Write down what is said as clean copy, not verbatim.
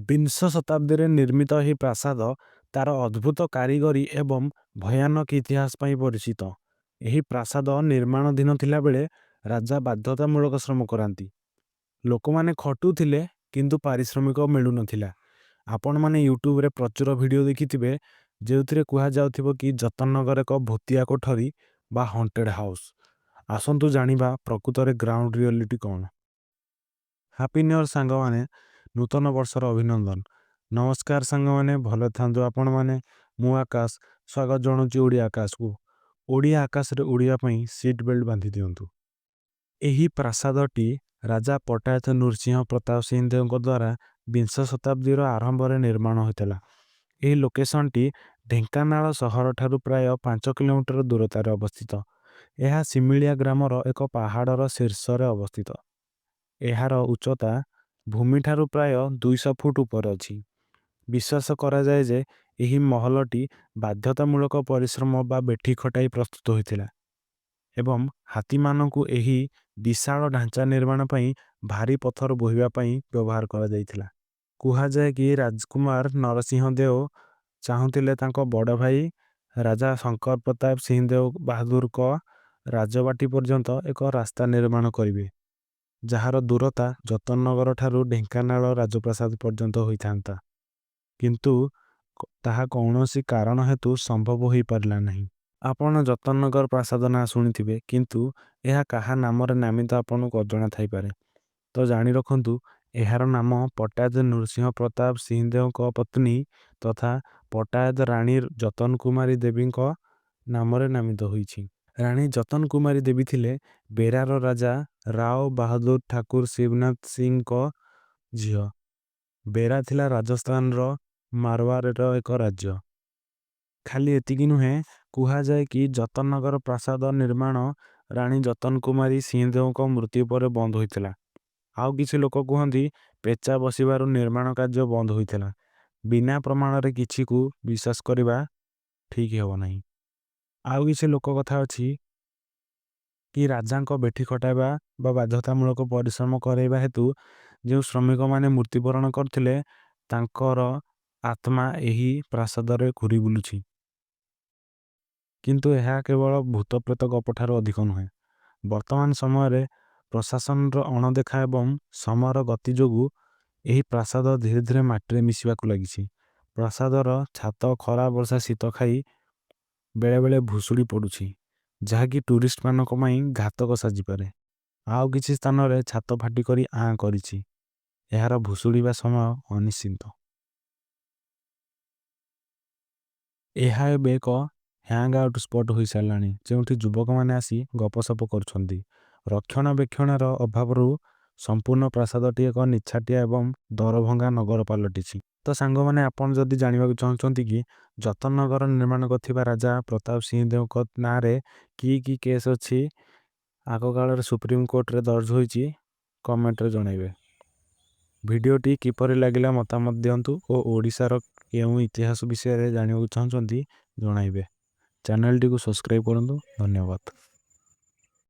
ବିଂଶ ଶତାବ୍ଦୀରେ ନିର୍ମିତ ଏହି ପ୍ରାସାଦ ତାର ଅଦ୍ଭୁତ କାରିଗରୀ ଏବଂ ଭୟାନକ ଇତିହାସ ପାଇଁ ପରିଚିତ। ଏହି ପ୍ରାସାଦ ନିର୍ମାଣାଧୀନ ଥିଲାବେଳେ ରାଜା ବାଧ୍ୟତାମୂଳକ ଶ୍ରମ କରାନ୍ତି। ଲୋକମାନେ ଖଟୁଥିଲେ, କିନ୍ତୁ ପାରିଶ୍ରମିକ ମିଳୁନଥିଲା। ଆପଣମାନେ ୟୁଟ୍ୟୁବରେ ପ୍ରଚୁର ଭିଡ଼ିଓ ଦେଖିଥିବେ, ଯେଉଁଥିରେ କୁହାଯାଉଥିବ କି ଯତନନଗର ଏକ ଭୂତିଆ କୋଠରୀ ବା ହଣ୍ଟେଡ୍ ହାଉସ୍। ଆସନ୍ତୁ ଜାଣିବା ପ୍ରକୃତରେ ଗ୍ରାଉଣ୍ଡ ରିଅଲିଟି କ'ଣ। ହାପି ନ୍ୟୁ ଇୟର ସାଙ୍ଗମାନେ, ନୂତନ ବର୍ଷର ଅଭିନନ୍ଦନ। ନମସ୍କାର ସାଙ୍ଗମାନେ, ଭଲ ଥାନ୍ତୁ ଆପଣମାନେ। ମୁଁ ଆକାଶ, ସ୍ୱାଗତ ଜଣାଉଛି ଓଡ଼ିଆ ଆକାଶକୁ। ଓଡ଼ିଆ ଆକାଶରେ ଉଡ଼ିବା ପାଇଁ ସିଟ୍ ବେଲ୍ଟ ବାନ୍ଧି ଦିଅନ୍ତୁ। ଏହି ପ୍ରାସାଦଟି ରାଜା ପଟ୍ଟାୟତ ନୃସିଂହ ପ୍ରତାପ ସିଂହଦେବଙ୍କ ଦ୍ୱାରା ବିଂଶ ଶତାବ୍ଦୀର ଆରମ୍ଭରେ ନିର୍ମାଣ ହୋଇଥିଲା। ଏହି ଲୋକେସନଟି ଢେଙ୍କାନାଳ ସହରଠାରୁ ପ୍ରାୟ 5 କିଲୋମିଟର ଦୂରତାରେ ଅବସ୍ଥିତ। ଏହା ସିମିଳିଆ ଗ୍ରାମର ଏକ ପାହାଡ଼ର ଶୀର୍ଷରେ ଅବସ୍ଥିତ। ଏହାର ଉଚ୍ଚତା ଭୂମିଠାରୁ ପ୍ରାୟ 200 ଫୁଟ ଉପରେ ଅଛି। ବିଶ୍ୱାସ କରାଯାଏ ଯେ ଏହି ମହଲଟି ବାଧ୍ୟତାମୂଳକ ପରିଶ୍ରମ ବା ବେଠି ଖଟାଇ ପ୍ରସ୍ତୁତ ହୋଇଥିଲା ଏବଂ ହାତୀମାନଙ୍କୁ ଏହି ବିଶାଳ ଢାଞ୍ଚା ନିର୍ମାଣ ପାଇଁ ଭାରୀ ପଥର ବୋହିବା ପାଇଁ ବ୍ୟବହାର କରାଯାଇଥିଲା। କୁହାଯାଏ କି ରାଜକୁମାର ନରସିଂହ ଦେଓ ଚାହୁଁଥିଲେ ତାଙ୍କ ବଡ଼ ଭାଇ ରାଜା ଶଙ୍କର ପ୍ରତାପ ସିଂହଦେଓ ବାହାଦୁରଙ୍କ ରାଜବାଟୀ ପର୍ଯ୍ୟନ୍ତ ଏକ ରାସ୍ତା ନିର୍ମାଣ କରିବେ, ଯାହାର ଦୂରତା ଯତନନଗର ଠାରୁ ଢେଙ୍କାନାଳ ରାଜପ୍ରାସାଦ ପର୍ଯ୍ୟନ୍ତ ହୋଇଥାନ୍ତା। କିନ୍ତୁ ତାହା କୌଣସି କାରଣ ହେତୁ ସମ୍ଭବ ହୋଇପାରିଲା ନାହିଁ। ଆପଣ ଯତନନଗର ପ୍ରାସାଦ ନାଁ ଶୁଣିଥିବେ, କିନ୍ତୁ ଏହା କାହା ନାମରେ ନାମିତ ଆପଣଙ୍କୁ ଅଜଣା ଥାଇପାରେ। ତ ଜାଣି ରଖନ୍ତୁ, ଏହାର ନାମ ପଟ୍ଟାୟତ ନୃସିଂହ ପ୍ରତାପ ସିଂହଦେଓଙ୍କ ପତ୍ନୀ ତଥା ପଟ୍ଟାୟତ ରାଣୀ ଯତନ କୁମାରୀ ଦେବୀଙ୍କ ନାମରେ ନାମିତ ହୋଇଛି। ରାଣୀ ଯତନ କୁମାରୀ ଦେବୀ ଥିଲେ ବେରାର ରାଜା ରାଓ ବାହାଦୁର ଠାକୁର ଶିବନାଥ ସିଂଙ୍କ ଝିଅ। ବେରା ଥିଲା ରାଜସ୍ଥାନର ମାରୱାରର ଏକ ରାଜ୍ୟ। ଖାଲି ଏତିକି ନୁହେଁ, କୁହାଯାଏ କି ଯତନନଗର ପ୍ରାସାଦ ନିର୍ମାଣ ରାଣୀ ଯତନ କୁମାରୀ ସିଂହଦେଓଙ୍କ ମୃତ୍ୟୁ ପରେ ବନ୍ଦ ହୋଇଥିଲା। ଆଉ କିଛି ଲୋକ କୁହନ୍ତି ପେଚା ବସିବାରୁ ନିର୍ମାଣ କାର୍ଯ୍ୟ ବନ୍ଦ ହୋଇଥିଲା। ବିନା ପ୍ରମାଣରେ କିଛିକୁ ବିଶ୍ୱାସ କରିବା ଠିକ୍ ହେବ ନାହିଁ। ଆଉ କିଛି ଲୋକ କଥା ଅଛି କି ରାଜାଙ୍କ ବେଠି ଖଟାଇବା ବା ବାଧ୍ୟତାମୂଳକ ପରିଶ୍ରମ କରାଇବା ହେତୁ ଯେଉଁ ଶ୍ରମିକମାନେ ମୃତ୍ୟୁବରଣ କରୁଥିଲେ, ତାଙ୍କର ଆତ୍ମା ଏହି ପ୍ରାସାଦରେ ଘୁରି ବୁଲୁଛି। କିନ୍ତୁ ଏହା କେବଳ ଭୂତପ୍ରେତ ଗପଠାରୁ ଅଧିକ ନୁହେଁ। ବର୍ତ୍ତମାନ ସମୟରେ ପ୍ରଶାସନର ଅଣଦେଖା ଏବଂ ସମୟର ଗତି ଯୋଗୁଁ ଏହି ପ୍ରାସାଦ ଧୀରେ ଧୀରେ ମାଟିରେ ମିଶିବାକୁ ଲାଗିଛି। ପ୍ରାସାଦର ଛାତ ଖରା, ବର୍ଷା, ଶୀତ ଖାଇ ବେଳେବେଳେ ଭୁଶୁଡ଼ି ପଡ଼ୁଛି, ଯାହାକି ଟୁରିଷ୍ଟମାନଙ୍କ ପାଇଁ ଘାତକ ସାଜିପାରେ। ଆଉ କିଛି ସ୍ଥାନରେ ଛାତ ଫାଟି କରି ଆଁ କରିଛି। ଏହାର ଭୁଶୁଡ଼ିବା ସମୟ ଅନିଶ୍ଚିତ। ଏହା ଏବେ ଏକ ହ୍ୟାଙ୍ଗ ଆଉଟ୍ ସ୍ପଟ୍ ହୋଇସାରିଲାଣି, ଯେଉଁଠି ଯୁବକମାନେ ଆସି ଗପସପ କରୁଛନ୍ତି। ରକ୍ଷଣାବେକ୍ଷଣର ଅଭାବରୁ ସମ୍ପୂର୍ଣ୍ଣ ପ୍ରାସାଦଟି ଏକ ନିଛାଟିଆ ଏବଂ ଦରଭଙ୍ଗା ନଗର ପାଲଟିଛି। ତ ସାଙ୍ଗମାନେ, ଆପଣ ଯଦି ଜାଣିବାକୁ ଚାହୁଁଛନ୍ତି କି ଯତନନଗର ନିର୍ମାଣ କରିଥିବା ରାଜା ପ୍ରତାପ ସିଂହଦେବଙ୍କ ନାଁରେ କି କି କେସ୍ ଅଛି, ଆଗକାଳରେ ସୁପ୍ରିମକୋର୍ଟରେ ଦର୍ଜ ହୋଇଛି, କମେଣ୍ଟରେ ଜଣାଇବେ। ଭିଡ଼ିଓଟି କିପରି ଲାଗିଲା ମତାମତ ଦିଅନ୍ତୁ ଓ ଓଡ଼ିଶାର କେଉଁ ଇତିହାସ ବିଷୟରେ ଜାଣିବାକୁ ଚାହୁଁଛନ୍ତି ଜଣାଇବେ। ଚ୍ୟାନେଲଟିକୁ ସବସ୍କ୍ରାଇବ୍ କରନ୍ତୁ। ଧନ୍ୟବାଦ।